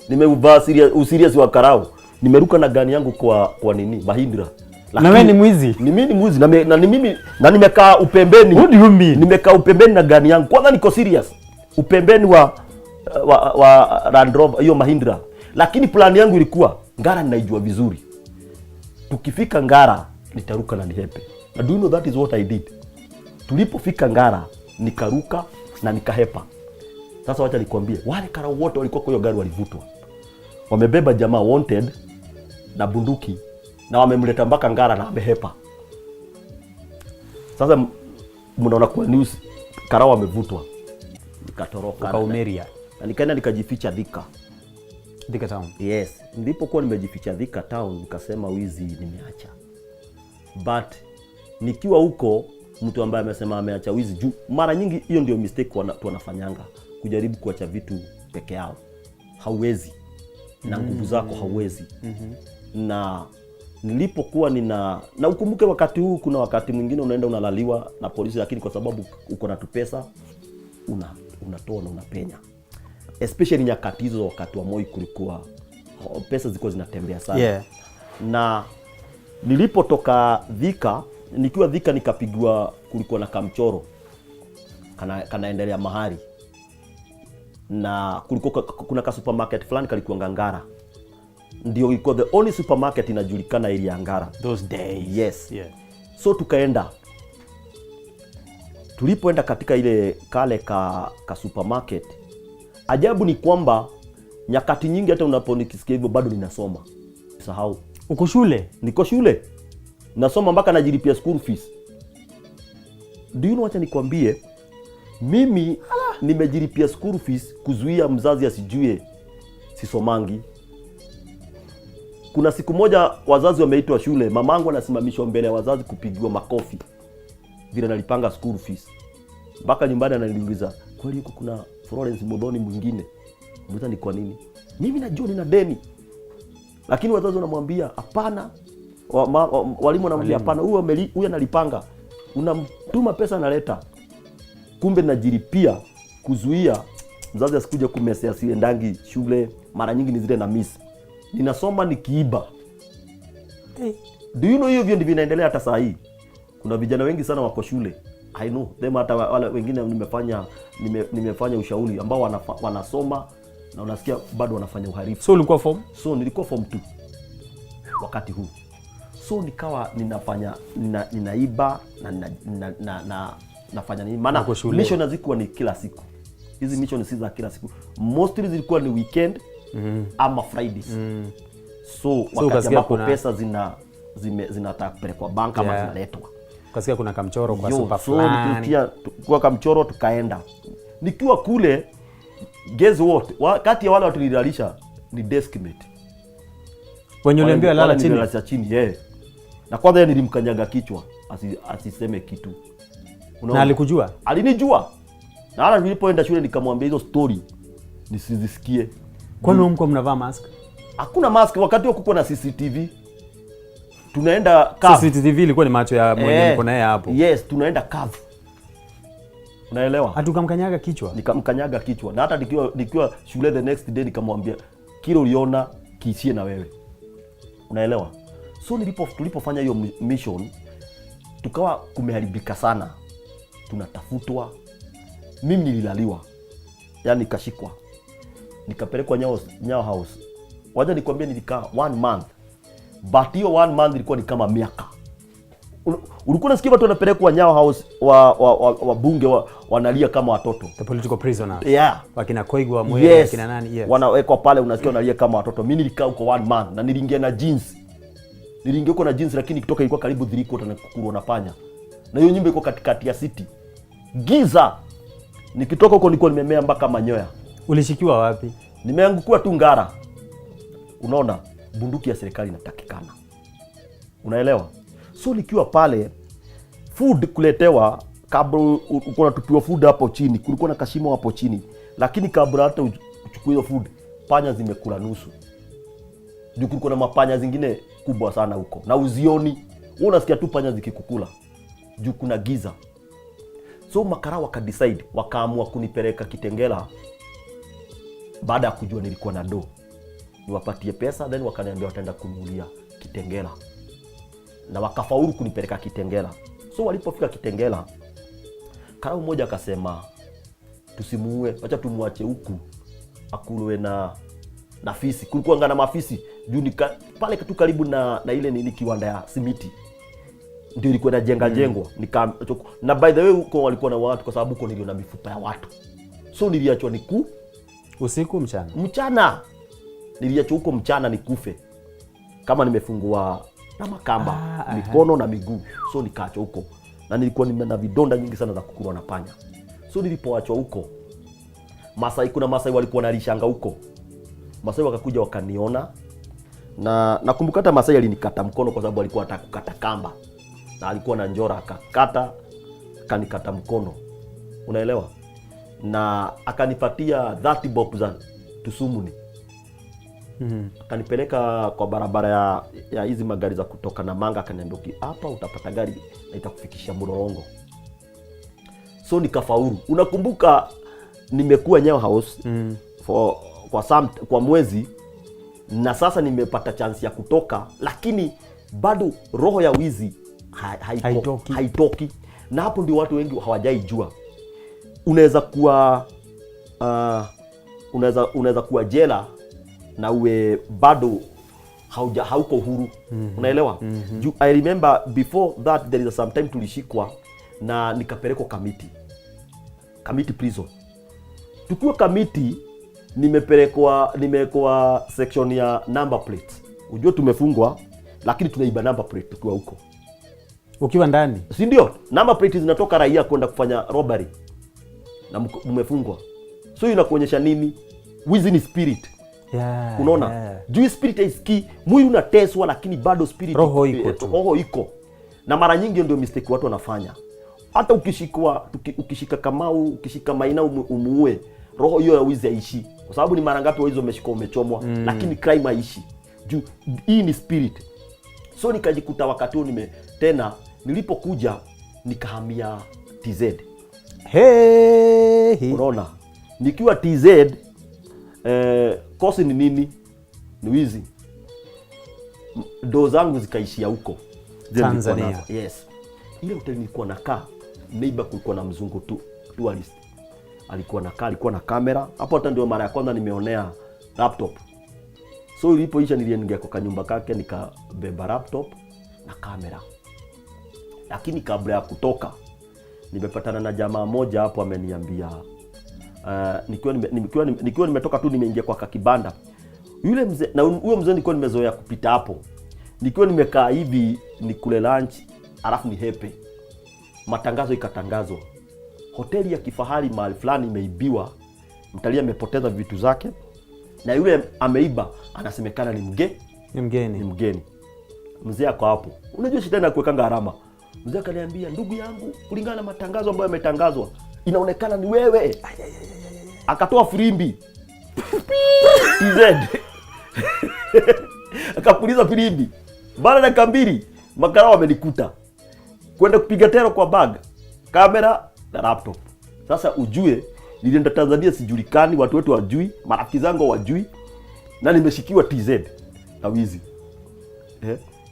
Nimeuvaa serious, userious wa karao. Nimeruka na gani yangu kwa nini? Mahindra. Na wewe ni mwizi? Ni mimi ni mwizi na ni mimi na nimekaa upembeni. What do you mean? Nimekaa upembeni na gani yangu. Kwanza niko serious. Upembeni wa Land Rover hiyo Mahindra. Lakini plan yangu ilikuwa Ngara ninaijua vizuri. Tukifika Ngara nitaruka na nihepe. Na do you know that is what I did? Tulipofika Ngara nikaruka na nikahepa. Sasa wacha nikwambie, wale karao wote walikuwa kwa hiyo gari walivutwa. Wamebeba jamaa wanted Na bunduki na wamemleta mpaka Ngara na amehepa. Sasa mnaona kwa news karao amevutwa, nikatoroka. Ukaumeria. Na nikaenda nikajificha Thika. Thika town. Yes, nilipokuwa nimejificha Thika town nikasema wizi nimeacha, but nikiwa huko mtu ambaye amesema ameacha wizi juu mara nyingi hiyo ndio mistake wanafanyanga, kujaribu kuacha vitu peke yao. Hauwezi na nguvu zako, hauwezi. Na nilipokuwa nina, na ukumbuke wakati huu kuna wakati mwingine unaenda unalaliwa na polisi, lakini kwa sababu uko na tupesa unatoa na unapenya, especially nyakati hizo. Wakati wa Moi kulikuwa pesa zilikuwa zinatembea sana. Na nilipotoka Thika, nikiwa Thika nikapigwa, kulikuwa na kamchoro kanaendelea mahali na kulikuwa kuna ka supermarket fulani kalikuwa Ngara, ndio ilikuwa the only supermarket inajulikana ili ya Ngara Those days. Yes. So tukaenda, tulipoenda katika ile kale ka supermarket, ajabu ni kwamba nyakati nyingi hata unaponikisikia hivyo bado ninasoma, sahau. Uko shule? Niko shule nasoma mpaka najilipia school fees. Do you know, wacha nikwambie, mimi nimejilipia school fees kuzuia mzazi asijue sisomangi. Kuna siku moja wazazi wameitwa shule, mamangu anasimamishwa mbele ya wazazi kupigiwa makofi vile nalipanga school fees. Mpaka nyumbani ananiuliza, "Kweli huko kuna Florence Muthoni mwingine?" Muuliza ni kwa nini? Mimi najua nina deni, lakini wazazi wanamwambia hapana. Walimu wanamwambia hapana, huyu huyu analipanga, unamtuma pesa analeta. Kumbe najilipia kuzuia mzazi asikuja kumesea siendangi shule. Mara nyingi ni zile na miss, ninasoma nikiiba. Do you know hiyo hivyo ndivyo inaendelea hata saa hii? Kuna vijana wengi sana wako shule, I know them, hata wale wengine nimefanya ushauri ambao wanasoma na unasikia bado wanafanya uhalifu. So ulikuwa form? So nilikuwa form 2 wakati huu, so nikawa ninafanya ninaiba na, nina, nina, na, na nafanya nini, maana Uko shule. Mission hazikuwa ni kila siku. Hizi mission si za kila siku, mostly zilikuwa ni weekend ama Fridays. So wakati Ukasikia ambapo pesa zinataka kupelekwa bank ama zinaletwa. Ukasikia kuna kamchoro kwa Yo, super so fulani. nikitia kwa kamchoro tukaenda. Nikiwa kule, guess what, kati ya wale watu nililalisha ni deskmate. Wenye uliambiwa lala Wale chini. nililalisha chini, yeah. Na kwanza yeye nilimkanyaga kichwa asiseme kitu. Unaona? Na alikujua? Alinijua, na hata nilipoenda shule nikamwambia hizo story nisizisikie. Kwani mko mnavaa mask? Hakuna mask wakati huo, kukuwa na CCTV. Tunaenda kavu. CCTV ilikuwa ni macho ya mwenye mko naye hapo. Yes, tunaenda kavu, unaelewa? Hatukamkanyaga kichwa. Nikamkanyaga kichwa, na hata nikiwa shule the next day nikamwambia kile uliona kiishie na wewe, unaelewa? So tulipofanya hiyo mission tukawa kumeharibika sana, tunatafutwa. Mimi nililaliwa, yani nikashikwa, nikapelekwa Nyayo House. Wacha nikwambie, nilikaa one month, but hiyo one month ilikuwa ni kama miaka. Ulikuwa unasikia watu wanapelekwa Nyayo House, wabunge wanalia kama watoto. The political prisoners. Yeah. Wakina Koigi Wamwere, wakina nani? Yes. Wanawekwa pale, unasikia wanalia kama watoto. Mimi nilikaa huko one month na niliingia na jeans. Niliingia huko na jeans, lakini kutoka ilikuwa karibu 3/4 na kukulwa na panya. Na hiyo nyumba iko katikati ya city. Giza. Nikitoka huko nilikuwa nimemea mpaka manyoya. Ulishikiwa wapi? Nimeangukiwa tu Ngara. Unaona, bunduki ya serikali inatakikana. Unaelewa? So nikiwa pale, food kuletewa, kabla ulikuwa unatupiwa food hapo chini, kulikuwa na kashimo hapo chini, lakini kabla hata uchukue hiyo food, panya zimekula nusu. Juu kulikuwa na mapanya zingine kubwa sana huko na uzioni, wewe unasikia tu panya zikikukula juu kuna giza. So makara wakadecide, wakaamua kunipeleka Kitengela baada ya kujua nilikuwa na do, niwapatie pesa, then wakaniambia wataenda kuniulia Kitengela, na wakafaulu kunipeleka Kitengela. So walipofika Kitengela, karau mmoja akasema tusimuue, wacha tumwache huku akulwe na fisi. Kulikuwa na mafisi juu pale tu karibu na ile nini kiwanda ya simiti ndio ilikuwa inajenga jengwa. Na by the way huko walikuwa na watu, kwa sababu huko niliona mifupa ya watu, so niliachwa niku Usiku mchana? Mchana. Niliachwa huko mchana nikufe. Kama nimefungua na makamba mikono na miguu. So nikaachwa huko na nilikuwa na vidonda nyingi sana za kukulwa na panya. So nilipoachwa huko, Masai, kuna Masai walikuwa nalishanga huko. Masai wakakuja wakaniona, na nakumbuka hata Masai alinikata mkono kwa sababu alikuwa anataka kukata kamba na alikuwa na njora, akakata, akanikata mkono, unaelewa, na akanipatia 30 bob za tusumuni. Akanipeleka kwa barabara ya hizi magari za kutoka Namanga, akaniambia, "Hapa utapata gari na itakufikisha Mlolongo." So nikafaulu. Unakumbuka nimekuwa Nyayo House for kwa mwezi, na sasa nimepata chance ya kutoka, lakini bado roho ya wizi Haitoki. Haitoki. Na hapo ndio watu wengi hawajaijua. Unaweza kuwa jela na uwe bado hauko huru. Unaelewa? Juu I remember before that there is a some time tulishikwa na nikapelekwa Kamiti prison. Tukiwa Kamiti, nimewekwa section ya number plate. Ujue tumefungwa lakini tunaiba number plate tukiwa huko. Ukiwa ndani? Si ndio? Number plate zinatoka raia kwenda kufanya robbery na mmefungwa. So inakuonyesha nini? Wizi ni spirit. Unaona? Yeah. Juu spirit haisikii, mwili unateswa lakini bado spirit Roho iko tu. Roho iko. Na mara nyingi hiyo ndio mistake watu wanafanya. Hata ukishika Kamau, ukishika Maina umuue, roho hiyo ya wizi haishi. Kwa sababu ni mara ngapi wizi umeshika umechomwa, lakini crime haishi. Juu hii ni spirit. So nikajikuta wakati huo tena nilipokuja nikahamia TZ. Hey. Unaona? Nikiwa TZ, kosi ni nini? Ni wizi. Doo zangu zikaishia huko. Zile nilikuwa Tanzania. nazo. Yes. Ile hoteli nilikuwa nakaa, neighbor kulikuwa na mzungu tu, tourist. Alikuwa nakaa, alikuwa na kamera. Hapo hata ndio mara ya kwanza nimeonea laptop. So ilipoisha niliingia kwa kanyumba kake nikabeba laptop na kamera. Lakini kabla ya kutoka nimepatana na jamaa moja hapo ameniambia, nikiwa nimetoka tu nimeingia kwa kakibanda, yule mzee, na huyo mzee nilikuwa nimezoea kupita hapo nikiwa nimekaa hivi nikule lunch alafu nihepe. Matangazo ikatangazwa, hoteli ya kifahari mahali fulani imeibiwa, mtalii amepoteza vitu zake na yule ameiba anasemekana ni Ni mgeni. Ni mgeni. Mzee ako hapo, unajua shetani akuwekanga alama. Mzee akaniambia, "Ndugu yangu, kulingana na matangazo ambayo yametangazwa, inaonekana ni wewe." Akatoa firimbi TZ, akapuliza firimbi. Baada ya dakika 2 makarao wamenikuta kwenda kupiga tero kwa bag, kamera na laptop. Sasa ujue nilienda Tanzania sijulikani, watu wetu wajui, marafiki zangu wajui, na nimeshikiwa TZ na wizi.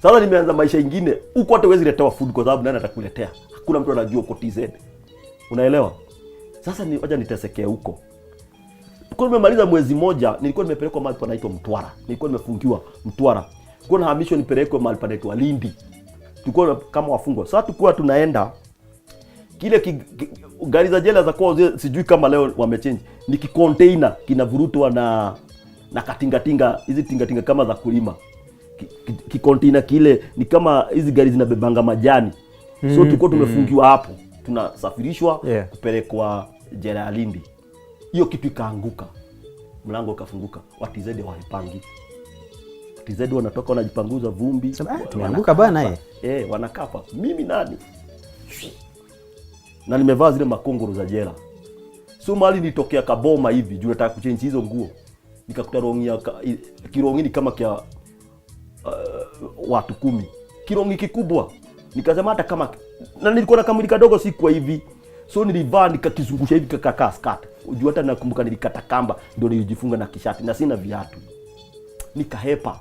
Sasa nimeanza maisha ingine huko, hata huwezi letewa food kwa sababu nani atakuletea? Hakuna mtu anajua uko TZ. Unaelewa? Sasa ni wacha nitesekee huko. Kwa nimemaliza mwezi moja, nilikuwa nimepelekwa mahali panaitwa Mtwara. Nilikuwa nimefungiwa Mtwara. Nilikuwa nahamishwa nipelekwe mahali panaitwa Lindi. Tulikuwa kama wafungwa. Sasa tulikuwa tunaenda kile gari za jela za kwao zile, sijui kama leo wamechange. Ni kicontainer kinavurutwa na katingatinga, hizi tingatinga kama za kulima. Kicontainer kile ni kama hizi gari zinabebanga majani. So tulikuwa tumefungiwa hapo. Tunasafirishwa kupelekwa jela ya Lindi. Hiyo kitu ikaanguka, mlango ukafunguka. Wa TZ walipangi. TZ wanatoka wanajipanguza vumbi. Sema, "Ah, tumeanguka bwana, eh." Wanakapa. Mimi nani? Na nimevaa zile makongoro za jela. So mahali nitokea kaboma hivi juu nataka kuchange hizo nguo. Nikakuta rongi ya kirongi ni kama kia watu 10. Kirongi kikubwa. Nikasema hata kama na nilikuwa na kamwili kadogo si kwa hivi. So nilivaa nikakizungusha hivi kakakaa skirt. Unajua hata nakumbuka nilikata kamba ndio nilijifunga na kishati na sina viatu. Nikahepa.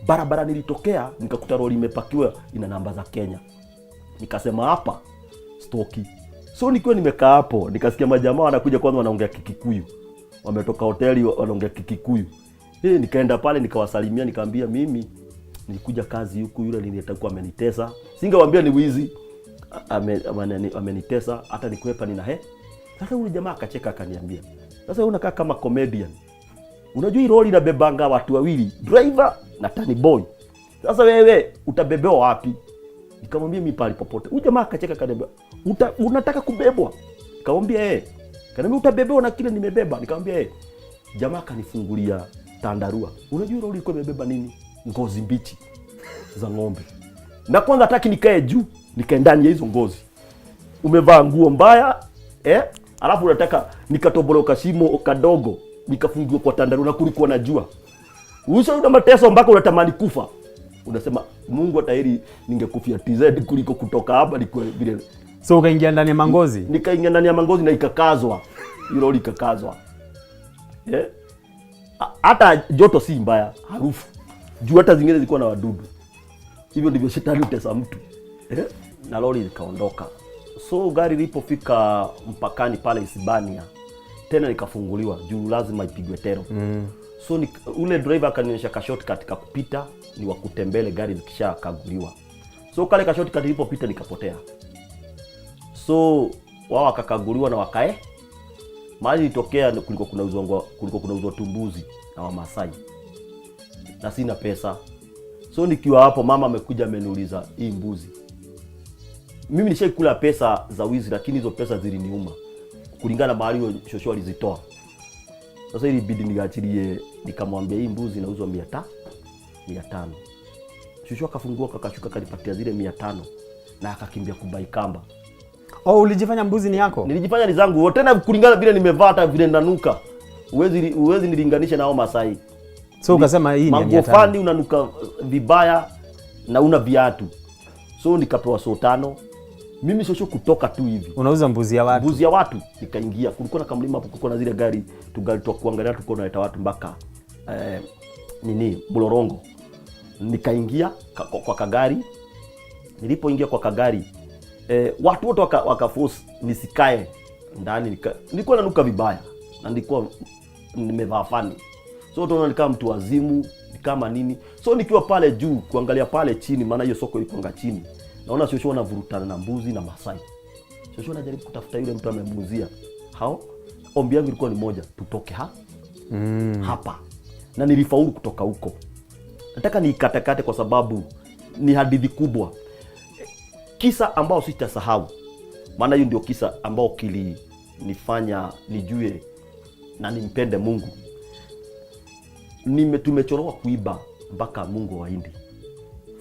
Barabara nilitokea nikakuta lori imepakiwa ina namba za Kenya. Nikasema hapa stoki. So nikiwa nimekaa hapo nikasikia majamaa wanakuja kwanza wanaongea Kikikuyu. Wametoka hoteli wanaongea Kikikuyu. Nikaenda pale nikawasalimia nikamwambia mimi nilikuja kazi huku, yule niliyekuwa amenitesa. Singewaambia ni wizi. Amenitesa hata nikwepa nina he. Sasa yule jamaa akacheka akaniambia, "Sasa wewe unakaa kama comedian. Unajua hii lori inabebanga watu wawili, driver na tani boy." Sasa wewe utabebewa wapi? Nikamwambia mimi pale popote. Huyu jamaa akacheka akaniambia, unataka kubebwa? Nikamwambia eh. Kaniambia utabebewa na kile nimebeba. Nikamwambia eh. Jamaa akanifungulia tandarua. Unajua lori ilikuwa imebeba nini? Ngozi mbichi za ng'ombe. Na kwanza hataki nikae juu, nikae ndani ya hizo ngozi. Umevaa nguo mbaya eh? Alafu unataka nikatoboloka shimo kadogo nikafungiwa kwa tandarua na kulikuwa na jua. Uso una mateso mpaka unatamani kufa. Unasema Mungu ataheri ningekufia TZ kuliko kutoka hapa nikuwe vile. So ukaingia ndani ya mangozi? Nikaingia ndani ya mangozi na ikakazwa. Hilo lori ikakazwa. Eh? Hata joto si mbaya, harufu. Juu hata zingine zilikuwa na wadudu. Hivyo ndivyo shetani hutesa mtu. Eh? Na lori likaondoka. So gari lilipofika mpakani pale Isibania, tena nikafunguliwa juu lazima ipigwe tero. So ule driver akanionyesha ka shortcut ka kupita ni wa kutembele gari zikishakaguliwa. So kale ka shortcut nilipopita nikapotea. So wao wakakaguliwa na wakae. Mahali ilitokea kulikuwa kunauzwa tumbuzi na Wamasai. Na sina pesa. So nikiwa hapo mama amekuja ameniuliza hii mbuzi. Mimi nishaikula pesa za wizi lakini hizo pesa ziliniuma kulingana na mahali huyo shosho alizitoa. Sasa ilibidi niachilie, nikamwambia hii mbuzi inauzwa 500. Shosho akafungua akashuka akanipatia zile 500 na akakimbia kubai kamba. Oh, ulijifanya mbuzi ni yako? Nilijifanya ni zangu. Tena kulingana vile nimevaa hata vile nanuka. Huwezi nilinganisha na hao Masai. So ukasema hii ni ya mia tano. Mangofani unanuka vibaya na una viatu. So nikapewa so 5. Mimi shosho kutoka tu hivi. Unauza mbuzi ya watu. Mbuzi ya watu nikaingia. Kulikuwa na kamlima hapo, kulikuwa na zile gari, tugari twa kuangalia, tulikuwa tunaleta watu mpaka nini Mlolongo. Nikaingia kwa kagari. Nilipoingia kwa kagari, watu wote waka force nisikae ndani. Nilikuwa nanuka vibaya na nilikuwa nimevaa fani. So tunaona ni kama mtu wazimu, ni kama nini. So nikiwa pale juu kuangalia pale chini, maana hiyo soko ilikuwa chini. Naona shosho wanavurutana na mbuzi na Masai. Shosho anajaribu kutafuta yule mtu amemuuzia. Hao ombi yangu ilikuwa ni moja, tutoke hapa. Na nilifaulu kutoka huko. Nataka niikatakate kwa sababu ni hadithi kubwa. Kisa ambao sitasahau. Maana hiyo ndio kisa ambao kilinifanya nijue na nimpende Mungu. Tumechorowa kuiba mpaka Mungu wa Hindi.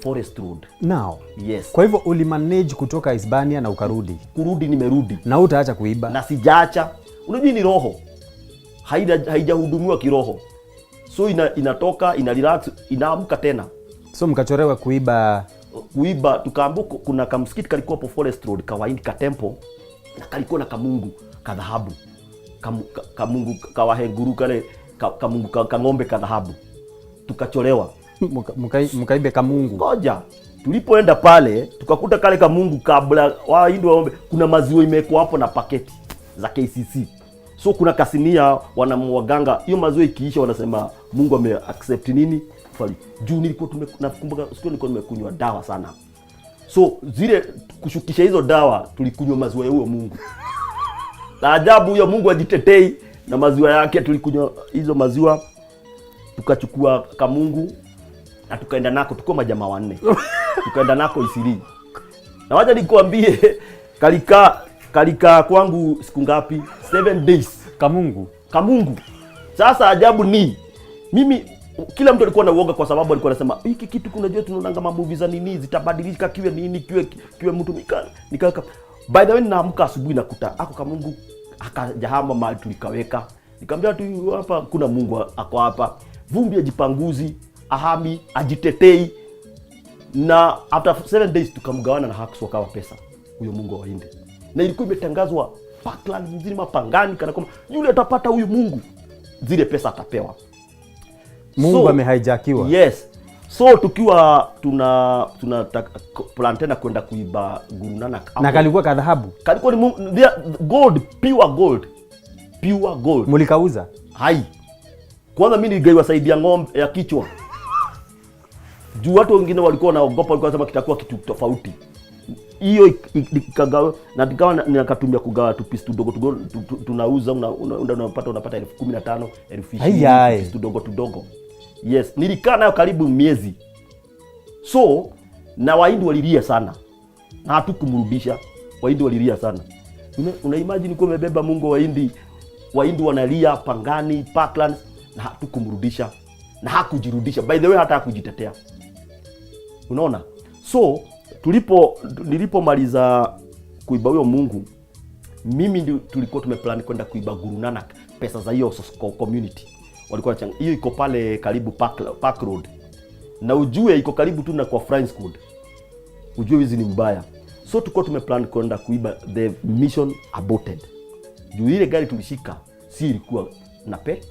Forest Road. Now. Yes. Kwa hivyo ulimanage kutoka Hispania na ukarudi. Kurudi nimerudi. Na hutaacha kuiba. Na sijaacha. Unajua ni roho. Haijahudumiwa kiroho. So inatoka, ina relax, inaamka tena. So mkachorewa kuiba. Kuiba tukaambiwa kuna kamsikiti kalikuwa hapo Forest Road, kawaindi ka temple, na kalikuwa na kamungu ka dhahabu. Kamungu kawahenguru kale, kamungu ka ng'ombe ka dhahabu. Tukachorewa. Mkaibe kamungu. Ngoja. Tulipoenda pale tukakuta kale kamungu kabla Wahindi waombe, kuna maziwa imewekwa hapo na paketi za KCC. So kuna kasinia wanamwaganga hiyo maziwa, ikiisha wanasema Mungu ame accept nini? Fali. Juu nilikuwa nakumbuka siku nilikuwa nimekunywa dawa sana. So zile kushukisha hizo dawa tulikunywa maziwa ya huyo Mungu. Na ajabu huyo Mungu ajitetei na maziwa yake, tulikunywa hizo maziwa tukachukua kamungu na tukaenda nako, tulikuwa majamaa wanne. Tukaenda nako Isiri. Na wacha nikwambie kalika kwangu siku ngapi? 7 days. Kamungu. Kamungu. Sasa ajabu ni mimi kila mtu alikuwa na uoga kwa sababu alikuwa anasema hiki kitu unajua tunaonanga ma movie za nini zitabadilika kiwe nini kiwe mtu nikaweka. By the way ninaamka asubuhi nakuta ako kamungu akajahama mahali tulikaweka. Nikamwambia tu hapa kuna Mungu ako hapa. Vumbi ajipanguzi, ahami, ajitetei. Na after 7 days tukamgawana na Hacks wakawa pesa huyo Mungu wa Wahindi. Na ilikuwa imetangazwa Parkland nzima Pangani kana kwamba yule atapata huyu Mungu zile pesa atapewa. Mungu amehijackiwa. Yes. So tukiwa tuna plan tena kwenda kuiba Guru Nanak. Na kalikuwa ka dhahabu. Kalikuwa ni gold, pure gold. Pure gold. Mulikauza? Hai. Kwanza mimi niligaiwa saidi ya ng'ombe ya kichwa. Juu watu wengine walikuwa wanaogopa, walikuwa wanasema kitakuwa kitu tofauti. Hiyo ikagawa na nikawa nikatumia kugawa tu piece tudogo tudogo, tunauza, unapata 15,000, 20,000, Ai, ai. piece tudogo tudogo. Yes, nilikaa nayo karibu miezi. So na Wahindi walilia sana na hatukumrudisha. Wahindi walilia sana. Una imagine kuwa umebeba Mungu, Wahindi wanalia Pangani, Parklands, na hatukumrudisha na hakujirudisha. By the way, hata hakujitetea. Unaona? So nilipomaliza kuiba huyo Mungu, mimi ndio tulikuwa tumeplan kwenda kuiba Guru Nanak, pesa za hiyo community walikuwa hiyo iko pale karibu Park Road, na ujue iko karibu tu na kwa French School, ujue hizi ni mbaya. So tulikuwa tumeplan kwenda kuiba, the mission aborted juu ile gari tulishika si ilikuwa na pe,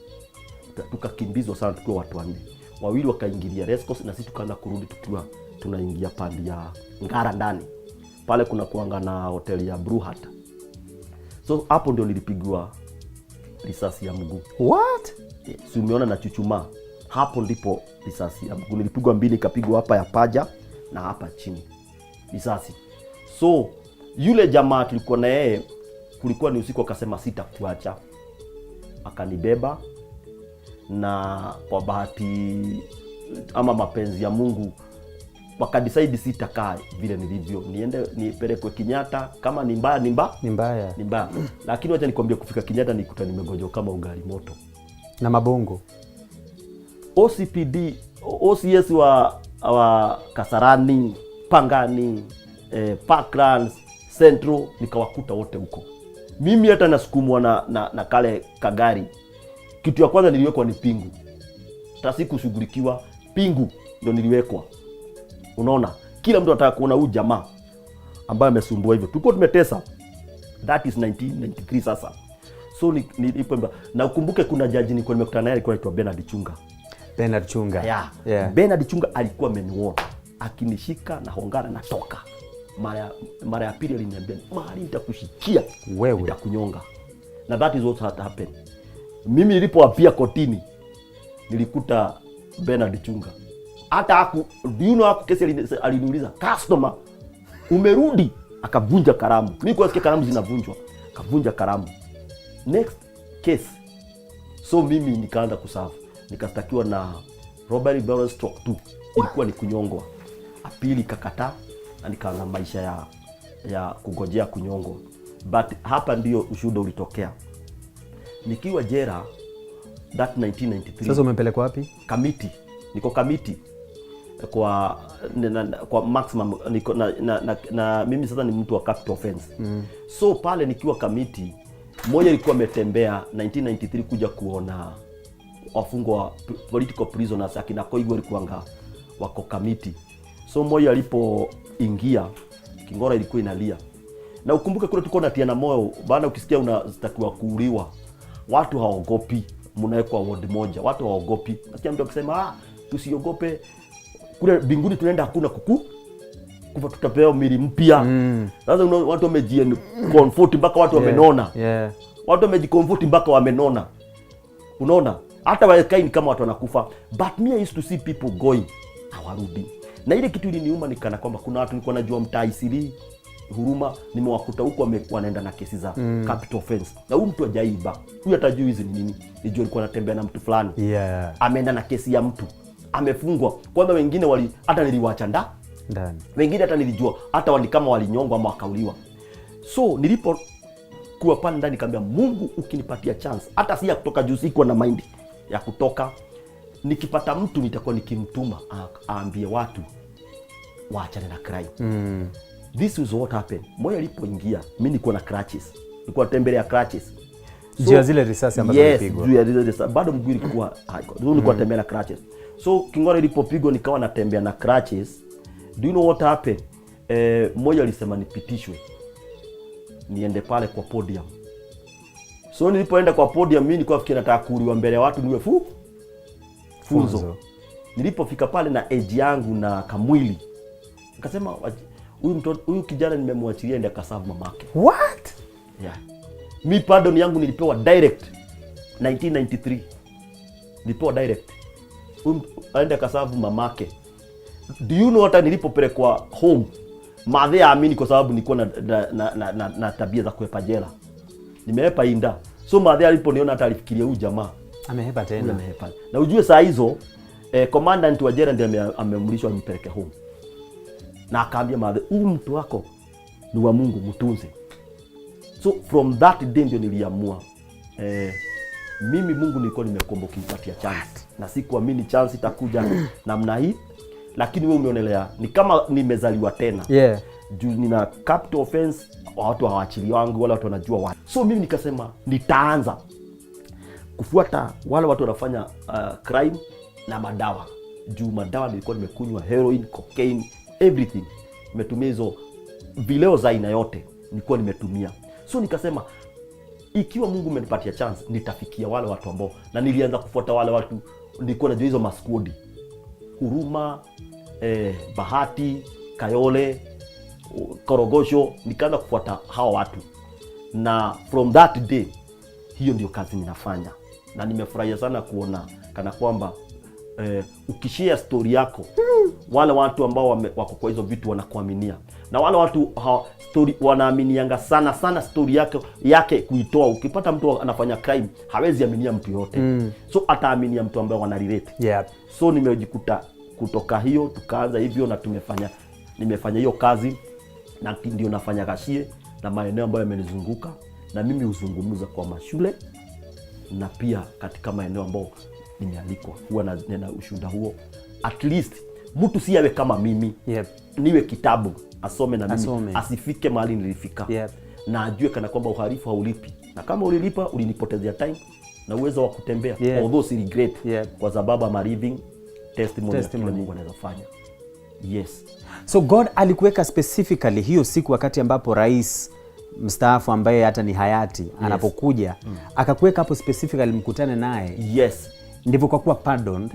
tukakimbizwa sana tukiwa watu wanne, wawili wakaingilia Rescos na sisi tukaanza kurudi tukiwa tunaingia pandi ya Ngara ndani pale kuna kuanga na hoteli ya Blue Hat. So hapo ndio nilipigwa risasi ya mguu. What? Si umeona na chuchumaa, hapo ndipo risasi ya mguu nilipigwa mbili, ikapigwa hapa ya paja na hapa chini risasi. So yule jamaa tulikuwa na yeye, kulikuwa ni usiku, akasema sitakuacha, akanibeba na kwa bahati ama mapenzi ya Mungu wakadecide sitakaa vile nilivyo, niende nipelekwe Kenyatta, kama ni mbaya ni mbaya Ni mbaya. ni mbaya. Lakini wacha nikwambie, kufika Kenyatta nikuta nimegonjwa kama ugali moto. Na mabongo. OCPD, OCS wa Kasarani, Pangani, Parklands, Central, nikawakuta wote huko. Mimi hata nasukumwa na kale kagari. Kitu ya kwanza niliwekwa ni pingu, hata sikushughulikiwa, pingu ndo niliwekwa. Unaona, kila mtu anataka kuona huyu jamaa ambaye amesumbua hivyo. Tulikuwa tumetesa, that is 1993 sasa. So nilipo na ukumbuke kuna jaji nilikuwa nimekutana naye alikuwa anaitwa Bernard Chunga. Bernard Chunga. Yeah. Yeah. Bernard Chunga alikuwa ameniona akinishika na hongana natoka. Mara ya pili aliniambia mahali nitakushikia Wewe. nitakunyonga, na that is what had happened. Mimi nilipoappear kotini nilikuta Bernard Chunga hata haku, do you know, haku kesi aliniuliza customer, umerudi? Akavunja kalamu. Mimi kwa sikia kalamu zinavunjwa, akavunja kalamu. Next case. So mimi nikaanza kuserve, nikastakiwa na robbery violence stroke 2, ilikuwa ni kunyongwa. Appeal ikakataa na nikaanza maisha ya kungojea kunyongwa. But hapa ndio ushuhuda ulitokea. Nikiwa jera that 1993. Sasa umepelekwa wapi? Kamiti, niko Kamiti kwa maximum niko na mimi sasa ni mtu wa capital offense. So pale nikiwa Kamiti, moja ilikuwa ametembea 1993 kuja kuona wafungwa wa political prisoners, akina Koigu walikuwanga wako Kamiti. So moja alipoingia, Kingora ilikuwa inalia, na ukumbuke kule tulikuwa natiana moyo bana, ukisikia unatakiwa kuuliwa watu hawaogopi, mnawekwa ward moja, watu hawaogopi. Nasikia mtu akisema, ah, tusiogope kule mbinguni tunaenda hakuna kufa, tutapewa mili mpya. Sasa watu wamejien comfort mpaka watu wamenona. Watu wamejicomfort mpaka wamenona, unaona, hata wakai ni kama watu wanakufa, but me, I used to see people going, hawarudi. Na ile kitu iliniuma nikana kwamba kuna watu nilikuwa najua mtaa Isili Huruma, nimewakuta huko wanaenda na kesi za capital offense, na huyu mtu hajaiba, huyu hatajui hizi ni nini, nijua alikuwa anatembea na mtu fulani, ameenda na kesi ya mtu, amefungwa. Kwanza wengine wali hata niliwacha Ndani. Wengine hata nilijua hata wali kama walinyongwa ama wakauliwa. So nilipo kuwa pale ndani nikamwambia Mungu, ukinipatia chance, hata si ya kutoka juu, sikuwa na mind ya kutoka, nikipata mtu nitakuwa nikimtuma aambie watu waachane na crime. This is what happened. Moja alipoingia, mi nilikuwa na crutches, nilikuwa natembelea crutches. Juu ya zile risasi ambazo Yes, ulipigwa. juu ya zile risasi bado mguu ilikuwa haiko. So nilikuwa natembea na crutches. So Kingora ilipopigwa nikawa natembea na crutches. Do you know what happened? Mmoja alisema nipitishwe niende pale kwa podium. So nilipoenda kwa podium, mimi nilikuwa fikiri nataka kuuliwa mbele ya watu niwe funzo. Funzo. Nilipofika pale na age yangu na kamwili, nikasema huyu mtoto, huyu kijana nimemwachilia ndiye akaserve mamake. What? Yeah. Mi pardon yangu nilipewa direct 1993. Nilipewa direct. Huyu aende akaserve mamake. Do you know hata nilipopelekwa home, madhe aamini kwa sababu nilikuwa na tabia za kuepa jela. Nimeepa inda. So madhe aliponiona hata alifikiria huyu jamaa Amehepa huyu tena. amehepa. Na ujue saa hizo Commandant wa jela ndiye ameamrishwa nipeleke home, na akaambia mathe, huyu mtu wako ni wa Mungu, mtunze. So from that day ndio niliamua, mimi Mungu nilikuwa nimekuomba ukinipatia chance, na sikuamini chance itakuja namna hii, lakini wewe umeonelea ni kama nimezaliwa tena juu nina capital offense, watu hawaachili wangu wala watu wanajua watu. So mimi nikasema nitaanza kufuata wale watu wanafanya crime na madawa, juu madawa nilikuwa nimekunywa heroin, cocaine, everything, nimetumia hizo vileo za aina yote nilikuwa nimetumia. So nikasema ikiwa Mungu amenipatia chance, nitafikia wale watu ambao, na nilianza kufuata wale watu nilikuwa najua hizo masquadi, Huruma, Bahati, Kayole, Korogocho, nikaanza kufuata hawa watu, na from that day hiyo ndio kazi ninafanya, na nimefurahia sana kuona kana kwamba ukishare story yako, wale watu ambao wako kwa hizo vitu wanakuaminia, na wale watu story wanaaminianga sana sana story yake kuitoa. Ukipata mtu anafanya crime hawezi aminia mtu yote, so ataaminia mtu ambaye wana relate. So nimejikuta kutoka hiyo tukaanza hivyo na nimefanya hiyo kazi na ndio nafanya Gachie na maeneo ambayo yamenizunguka, na mimi huzungumza kwa mashule na pia katika maeneo ambayo nimealikwa, huwa nena ushuhuda huo, at least mtu si awe kama mimi, niwe kitabu asome na mimi Asome. asifike mahali nilifika, na ajue kana kwamba uhalifu haulipi, na kama ulilipa ulinipotezea time na uwezo wa kutembea, although si regret, kwa sababu I'm a living testimony ya kile Testimony. Mungu anaweza fanya. Yes. So God alikuweka specifically hiyo siku wakati ambapo rais mstaafu ambaye hata ni hayati anapokuja, akakuweka hapo specifically mkutane naye, ndivyo kwa kuwa pardoned.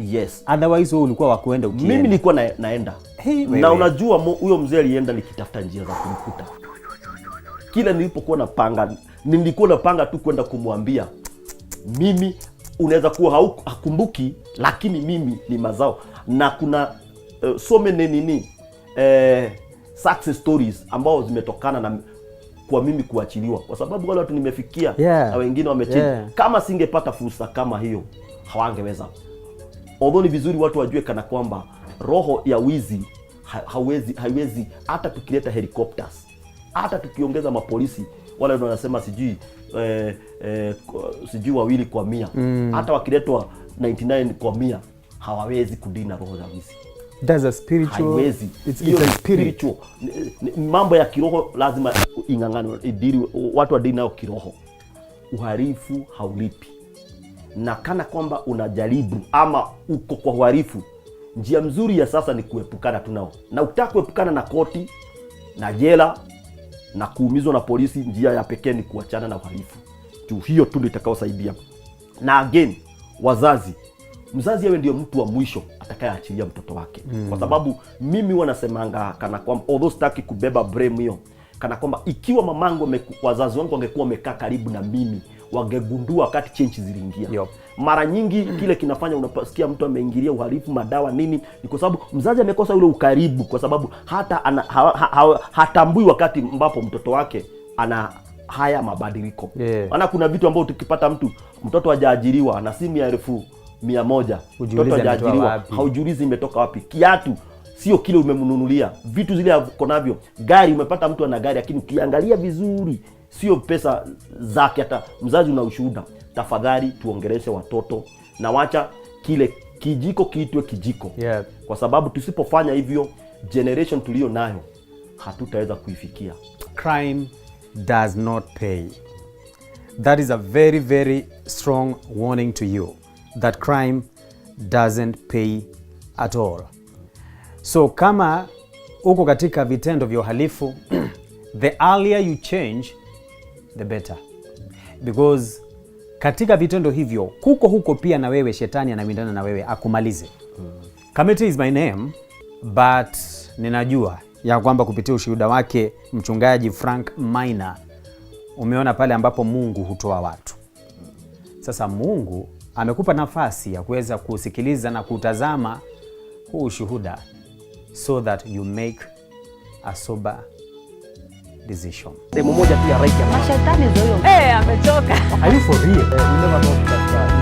Otherwise wewe ulikuwa wa kuenda ukienda. Mimi nilikuwa naenda Hey, na wewe. unajua huyo mzee alienda nikitafuta njia za kumkuta. Kila nilipokuwa napanga, nilikuwa napanga tu kwenda kumwambia, mimi unaweza kuwa hakumbuki, lakini mimi ni mazao, na kuna so many nini, success stories ambao zimetokana na kwa mimi kuachiliwa, kwa sababu wale watu nimefikia na wengine wamechange. Kama singepata fursa kama hiyo hawangeweza. Although ni vizuri watu wajue kana kwamba roho ya wizi haiwezi, hata tukileta helicopters, hata tukiongeza mapolisi wale ndio wanasema sijui sijui 2 kwa 100, hata wakiletwa 99 kwa 100 hawawezi kudeal na roho za wizi. That's a spiritual Haiwezi. Hiyo it's a ni spirit. spiritual. Mambo ya kiroho lazima ing'ang'ane, idili, watu wadeal nayo kiroho. Uhalifu haulipi, na kana kwamba unajaribu ama uko kwa uhalifu, njia mzuri ya sasa ni kuepukana tu nao, na ukitaka kuepukana na koti na jela na kuumizwa na polisi, njia ya pekee ni kuachana na uhalifu juu hiyo tu ndio itakaosaidia. Na again, wazazi, mzazi awe ndio mtu wa mwisho atakayeachilia mtoto wake, kwa sababu mimi huwa nasemanga kana kwamba, although sitaki kubeba blame hiyo, kana kwamba ikiwa mamangu wazazi wangu wangekuwa wamekaa karibu na mimi, wangegundua wakati change ziliingia. Mara nyingi kile kinafanya unasikia mtu ameingilia uhalifu, madawa, nini, ni kwa sababu mzazi amekosa ule ukaribu, kwa sababu hata hatambui wakati ambapo mtoto wake ana haya mabadiliko. Maana kuna vitu ambavyo tukipata mtoto hajaajiriwa na simu ya 100,000, Hujiulize mtoto ametoa hajaajiriwa, wapi. haujiulizi imetoka wapi. Kiatu sio kile umemnunulia, vitu zile ako navyo, gari, umepata mtu ana gari, lakini ukiangalia vizuri sio pesa zake. Hata mzazi una ushuhuda. Tafadhali tuongeleshe watoto na wacha kile kijiko kiitwe kijiko, kwa sababu tusipofanya hivyo generation tulio nayo hatutaweza kuifikia. Crime does not pay. That is a very, very strong warning to you that crime doesn't pay at all. So kama uko katika vitendo vya uhalifu, the earlier you change the better, because katika vitendo hivyo kuko huko pia na wewe shetani anawindana na wewe akumalize. Kamiti is my name, but ninajua ya kwamba kupitia ushuhuda wake mchungaji Frank Maina umeona pale ambapo Mungu hutoa watu. Sasa Mungu amekupa nafasi ya kuweza kusikiliza na kutazama huu ushuhuda so that you make a sober decision. Sehemu moja tu ya right ya Mashetani ndio huyo. Amechoka. Are you for real? We never thought that